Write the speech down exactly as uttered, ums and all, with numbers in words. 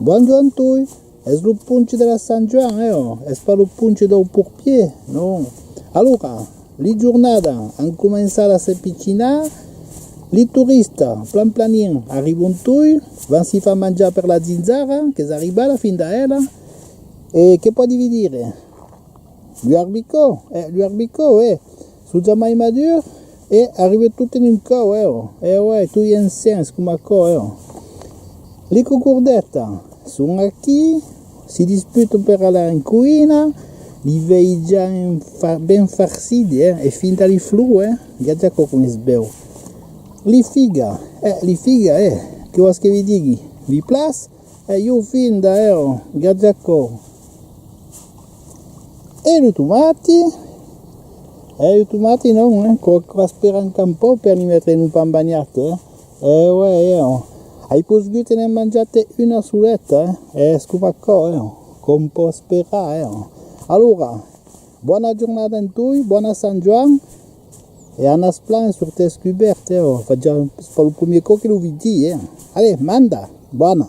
Bonjorn toi, es lo ponche de la Sant Joan, eh, oh, es pas lo ponche dau porpier, non. Alora, li jornada an començat a se pichinar, li toristas, plan planin, arribon toi, van si far manjar per la zinzara, qu'es arribada fin da ela, e que pòdi vi dire? Lu arbicòu, eh, lu arbicòu, eh, son jamai madurs, e arribe tot en un còp, eh, oh. Eh, ouais, toi ensems, coma aquò, eh, oh. Li cocordeta son aquí, si disputon per anar en coïna, li vei ja en fa-, ben farcidi, eh, e finda li flor, eh, gatz aquò com es bèu. Li figa, eh, li figa, eh, que vòs que vi digui? Vi plas? E ieu finda, eh, gatz aquò. E lu tomati? E lu tomati non, eh, quò, quò espera encara un pauc per li metre en un pan banhat, eh. E ouais, eh, oh. Ai posgut ne manjate una soleta, eh. E es coma aquò, eh, oh. Com pòs esperar, eh, oh. Alora, bona jornada en toi, bona Sant Joan, e anatz plan, sortètz cubèrt, eh, oh. Fa ja, es pas lo premier còp que lu vi di, eh. Allez, manda, bona.